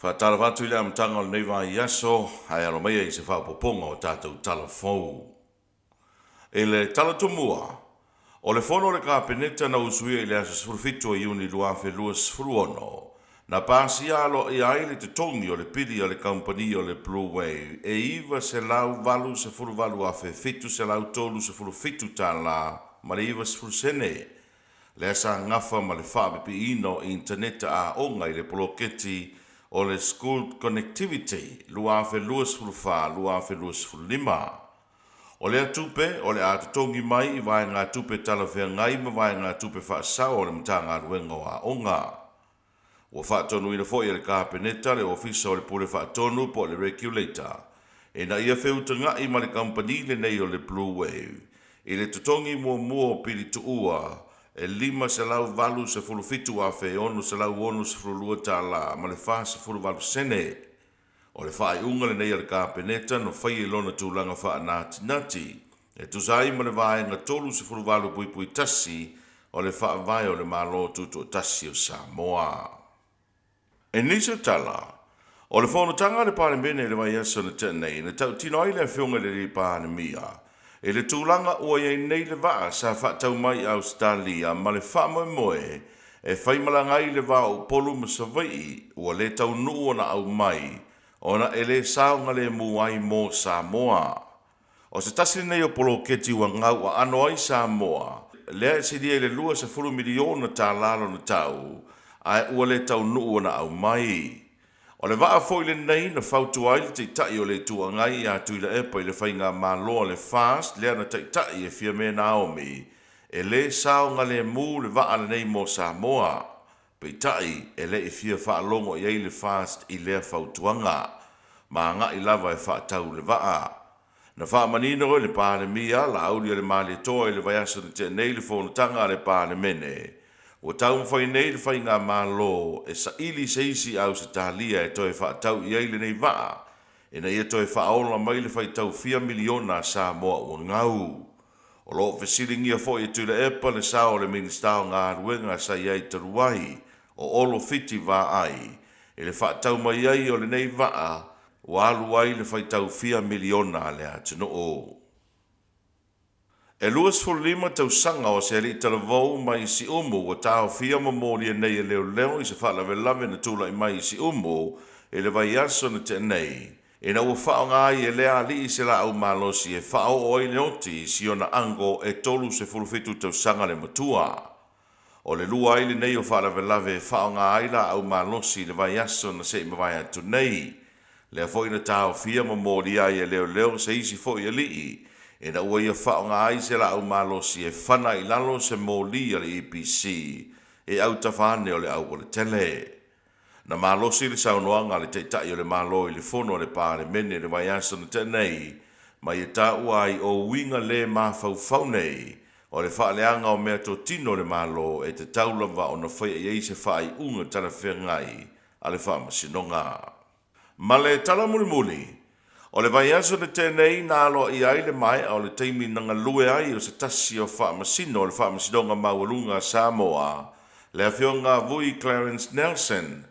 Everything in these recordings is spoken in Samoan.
Faatalofa atu i le amataga o lenei vaiaso, ae alo maia i se faaopoopoga o tatou tala fou. I le tala tumua, o le fono a le Kapeneta na usuia i le aso 17 o Iuni 2026, na pasia aloaia ai le totogi o le pili a le kamupani o le Blue Wave e $988,737 ma le 90 sene, lea sa gafa ma le faapipiina o initaneti aoga i le poloketi o le School Connectivity 2024-2025. O lea tupe o le a totogi mai i vaegatupe talafeagai ma vaegatupe faasao a le Matagaluega o Aoga. Ua faatonuina foi e le Kapeneta le Ofisa o le Pule Faatonu po o le Regulator ina ia feutagai ma le kamupani lenei o le Blue Wave i le totogi muamua o pili tuua e $587,662 ma le 48 sene. O le faaiuga lenei a le Kapeneta na faia i lona tulaga faanatinati e tusa ai ma le Vaega 38(1) o le Faavae o le Malo Tutoatasi o Samoa. I nisi o tala, o le fonotaga a le Palemene i le vaiaso na tea nei, na tautino ai le Afioga i le Palemia i le tulaga ua i ai nei le vaa sa faatau mai i Ausetalia ma le faamoemoe e faimalaga ai le va o Upolu ma Savaii ua le taunuu ona aumai ona e le saogalemu ai mo Samoa. O se tasi lenei o poloketi ua gauaano ai Samoa, lea e silia i le $20 miliona tala lona tau, ae ua le taunuu ona aumai. O le vaa foi lenei na fautua ai le Taitai o le Itu Agai ia Tuilaepa i le faigamalo a le FAST lea na taitai e Fiame Naomi, e le saogalemu le vaa lenei mo Samoa. Peitai, e le i fia faalogo i ai le FAST i lea fautuaga, ma agai lava e faatau le vaa. Na faamanino e le Palemia Laaulialemalietoa i le vaiaso na tea nei le fonotaga a le Palemene, ua taumafai nei le faigamalo e saili se isi Ausetalia e toe faatau i ai lenei vaa ina ia toe faaola mai le faitau fia miliona a Samoa ua gau. O lo o fesiligia foi e Tuilaepa le sao o le Minisita o Galuega sa i ai talu ai, o Olo Fiti Vaai, i le faatau mai ai o lenei vaa ua alu ai le faitau fia miliona a le atunuu. E 25 tausaga o se alii talavou mai Siumu ua taofia ma molia nei e leoleo i se faalavelave na tulai mai i Siumu i le vaiaso na tea nei, ina ua faaaoga ai e lea alii se laau malosi e faaoo ai le oti i si ona uncle e 37 tausaga le matua. O le lua ai lenei o faalavelave e faaaoga ai laau malosi i le vaiaso na se i mavae atu nei. Lea foi na taofia ma molia ai e leoleo se isi foi alii ina ua ia faaaoga ai se laau malosi e fana i lalo se moli a le EPC e autafa ane o le aualatele. Na malosi le saunoaga a le Taitai o le Malo i le fono a le Palemene i le vaiaso na tea nei, ma ia taua ai o uiga le mafaufau nei o le faaleaga o meatotino a le Malo e tatau lava ona faia i ai se faaiuga talafeagai a le Faamasinoga. Ma le tala mulimuli, o le vaiaso na tea nei na aloaia ai le maea o le taimi na galue ai o se tasi o faamasino o le Faamasinoga Maualuga a Samoa, le Afioga Vui Clarence Nelson.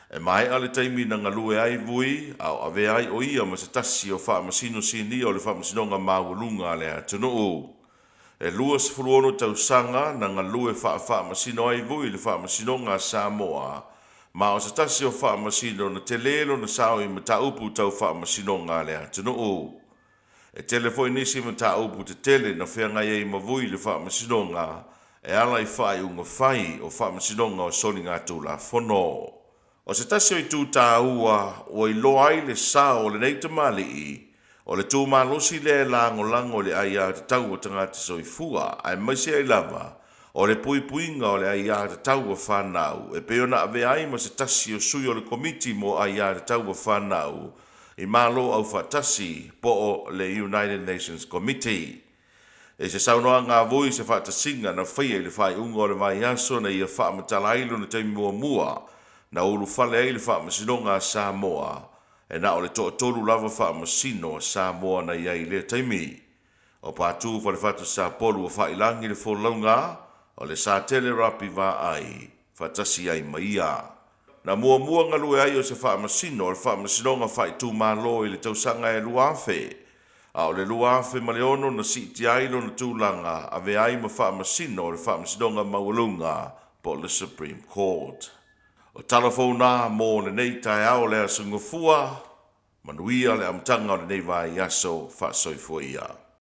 E maea le taimi na galue ai Vui a o avea ai o ia ma se tasi o faamasino sinia o le Faamasinoga Maualuga a le atunuu. E 26 tausaga na galue faafaamasino ai Vui i le Faamasinoga a Samoa, ma o se tasi o faamasino na tele lona sao i mataupu tau faamasinoga a le atunuu. E tele foi nisi mataupu tetele na feagai ai ma Vui i le Faamasinoga e ala i faaiuga fai o Faamasinoga o Soligatulafono. O se tasi o itu taua ua iloa ai le sao o lenei tamalii, o le tu malosi lea e lagolago i le aiatatau a tagata soifua, aemaise ai lava o le puipuiga o le aiatatau a fanau e pei ona avea ai ma se tasi o sui o le Komiti mo Aiatatau a Fanau i Malo Aufaatasi po o le United Nations Committee. I se saunoaga a Vui i se faatasiga na faia i le faaiuga o le vaiaso na ia faamatala ai lona taimi muamua na ulufale ai i le Faamasinoga a Samoa, e na o le toatolu lava faamasino a Samoa na i ai i lea taimi. O Patu Falefata Sapolu ua faailagi le folauga o le Satele Rapi Vaai faatasi ai ma ia. Na muamua galue ai o se faamasino o le Faamasinoga Faaitumalo i le tausaga e 2000, a o le 2006 na siitia ai lona tulaga avea ai ma faamasino o le Faamasinoga Maualuga po o le Supreme Court. O tala fou na mo lenei taeao le Aso Gafua, manuia le amataga o lenei vaiaso, faasoifua ia.